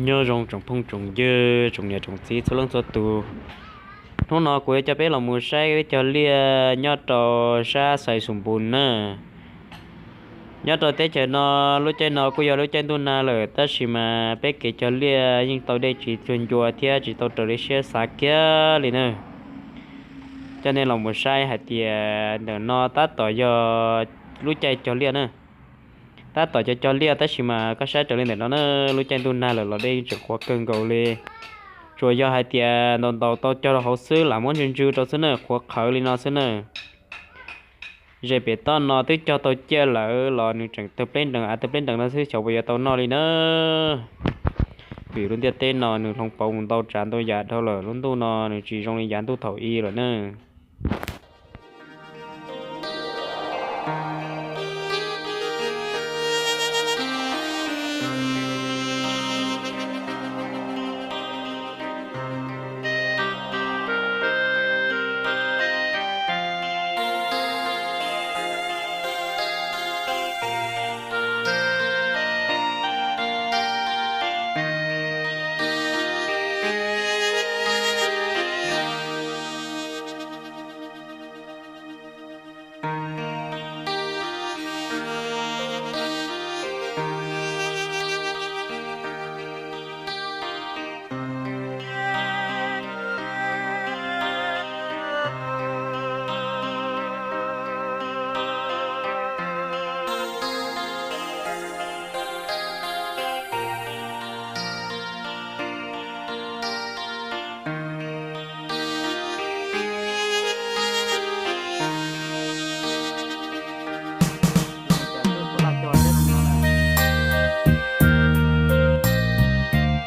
Nyob zoo tsoom phooj tsoom ywg, tsoom niam tsoom txiv txhua leej txhua tus. Hnub no kuv yuav coj peb los mus saib peb cog liaj nyob rau sab Xais Xus Npus na. Nyob rau teb chaws no, lub caij no kuj yog lub caij ntuj nag lawm, tab sis mas peb kev cog liaj yeej tau dej tsis cuag ncua thiab tsis tau raws li siab xav kiag li na. Coj nej los mus saib hais tias ntawm no tab tom yog lub caij cog liaj na. Tab tom cog cog liaj tab sis mas koj saib raws li ntawm no na, lub caij ntuj nag lawm los dej tseem qhuav kawg nkaus li. Tsuas yog hais tias ntaus ntaus tau cog rau hauv xwb, lam muab ntsw ntsw rau xwb na, qhuav qhawv li no xwb na. Ze pem toj no twb cog tau ciaj lawm los nws tseem tawg pleb nrees av tawg pleb nrees no xwb, xyov puas yuav tau noj li na. Vim lub ntiaj teb no nws hloov pauv mus ntau tsav ntau yam dhau lawm, lub ntuj no nws tsis zoo li yav ntuj thaum ub lawm na.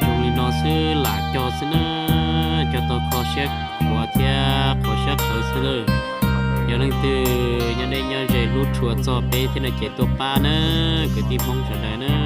Zoo li no xwb lam cog xwb na, cog tau kho siab qhuav thiab qhuav siab qhawv xwb lawm. Yog leej twg nyob deb nyob ze hlub tshua txog peb thiab no ces tuaj pab na, kwv tij Hmoob sawv daws na.